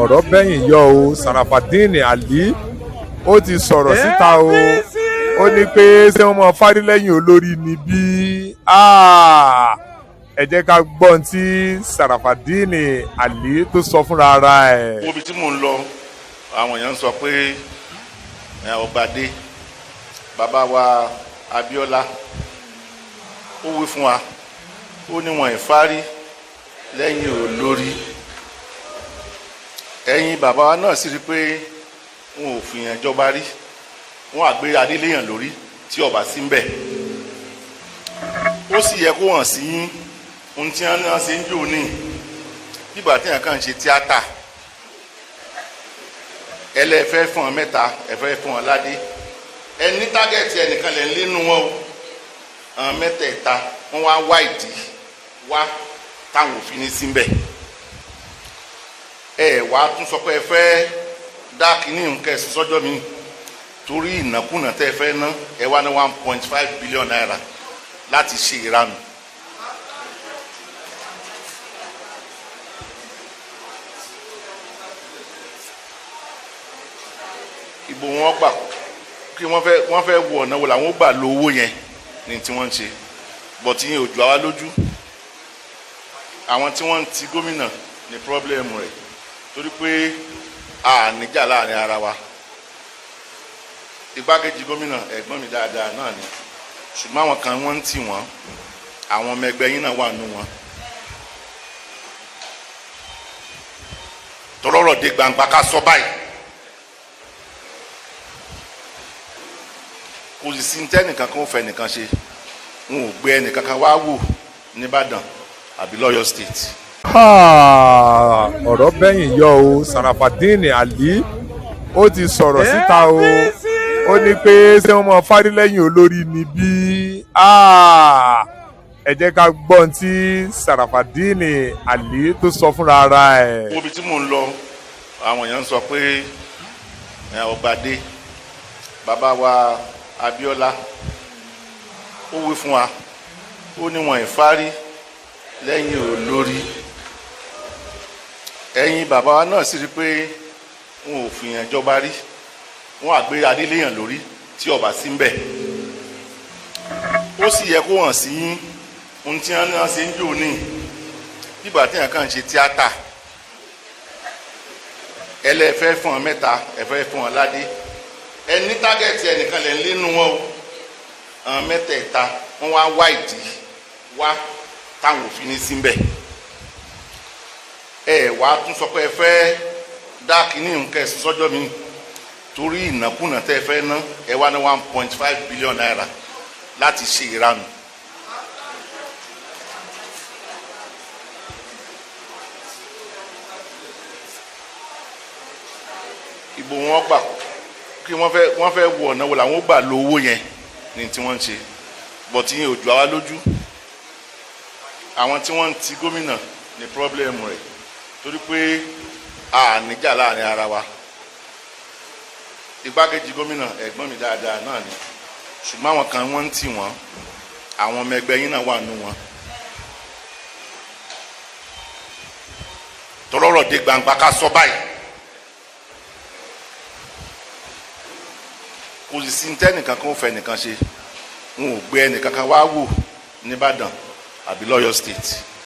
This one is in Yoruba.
Ọ̀rọ̀ bẹ́yìn yọ o. Sarafadeen Ali ó ti sọ̀rọ̀ síta o. Ó ní pé ṣé wọ́n máa fárí lẹ́yìn olórí ni bí? Ẹ jẹ́ ká gbọ́ ohun tí Sarafadeen Ali tó sọ fúnra ara ẹ̀. Wo ibi tí mò ń lọ, àwọn èèyàn ń sọ pé ọba dé. Bàbá wa Abíọ́lá, ó wí fún wa, ó ní wọn ìfárí lẹ́yìn olórí. Ẹ̀yin bàbá wa náà sì rí pé wọn ò fìyàn jọba rí, wọn àgbé adéléyàn lórí tí ọba sí ń bẹ̀. Ó sì yẹ kó hàn sí yín ohun tí wọn náà ṣe ń jò ní bíbà tí yàn kàn ń ṣe tíátà. Ẹlẹ́fẹ́ fún ọ mẹ́ta, ẹ̀fẹ́ fún ọ ládé, ẹni target ẹnìkan lẹ̀ ń lénu wọn o. Àwọn mẹ́tẹ̀ẹ̀ta wọ́n wá wá ìdí wá táwọn òfin ní síbẹ̀. Ẹ wàá tún sọ pé ẹ fẹ́ dá kínní nǹkan ẹ̀sìn sọ́jọ́ mi torí ìnákúnà tẹ́ ẹ fẹ́ ná. Ẹ wá ní ₦1.5 billion láti ṣe ìranù. Ìbò wọn gbà kí wọ́n fẹ́ wọ ọ̀nà wo làwọn ó gbà lo owó yẹn ní tí wọ́n ń ṣe bọ̀tí yẹn ò jù àwa lójú. Àwọn tí wọ́n ń ti gómìnà ní problem rẹ̀, torí pé a níjà láàrin ara wa. Igbákejì gómìnà, ẹ̀gbọ́n mi dáadáa náà ni, ṣùgbọ́n àwọn kan wọ́n ń tì wọ́n. Àwọn ọmọ ẹgbẹ́ yín náà wà nù wọn. Tọrọrọ dé gbangba ká sọ báyìí, kò sì sí tẹ́nìkan kan ó fẹ́ nìkan ṣe. Wọn ò gbé ẹnìkan kan wá wò nìbàdàn àbí lọ́yọ̀ State. Ọ̀rọ̀ bẹ́yìn yọ o. Sarafadeen Ali ó ti sọ̀rọ̀ síta o. Ó ní pé ṣé wọ́n máa fárí lẹ́yìn olórí ni bí? Ẹ jẹ́ ká gbọ́ ohun tí Sarafadeen Ali tó sọ fúnra ara ẹ̀. Wo ibi tí mò ń lọ, àwọn èèyàn ń sọ pé ọba dé. Bàbá wa Abíọ́lá, ó wí fún wa, ó ní wọn ìfárí lẹ́yìn olórí. Ẹ̀yin bàbá wa náà sì rí pé wọn ò fìyàn jọba rí, wọn àgbé adéléyàn lórí tí ọba sí ń bẹ̀. Ó sì yẹ kó hàn sí yín ohun tí wọn náà ṣe ń jò ní bíbà tí yàn kàn ń ṣe tíátà. Ẹlẹ́fẹ́ fún ọ mẹ́ta, ẹ̀fẹ́ fún ọ ládé, ẹni target ẹnìkan lẹ̀ ń lénu wọn o. Àwọn mẹ́tẹ̀ẹ̀ta wọ́n wá wá ìdí wá táwọn òfin ní síbẹ̀. Ẹ wàá tún sọ pé ẹ fẹ́ dá kínní nǹkan ẹ̀sìn sọ́jọ́ mi torí ìnákúnà tẹ́ ẹ fẹ́ ná. Ẹ wá ní ₦1.5 billion láti ṣe ìranù. Ìbò wọn gbà kí wọ́n fẹ́ wọ ọ̀nà wo làwọn ó gbà lo owó yẹn ní tí wọ́n ń ṣe bọ̀tí yẹn ò jù àwa lójú. Àwọn tí wọ́n ń ti gómìnà ní problem rẹ̀, torí pé a níjà láàrin ara wa. Igbákejì gómìnà, ẹ̀gbọ́n mi dáadáa náà ni, ṣùgbọ́n àwọn kan wọ́n ń tì wọ́n. Àwọn ọmọ ẹgbẹ́ yín náà wà nù wọn. Tọrọrọ dé gbangba ká sọ báyìí, kò sì sí tẹ́nìkan kan ó fẹ́ nìkan ṣe. Wọn ò gbé ẹnìkan kan wá wò nìbàdàn àbí lọ́yọ̀ State.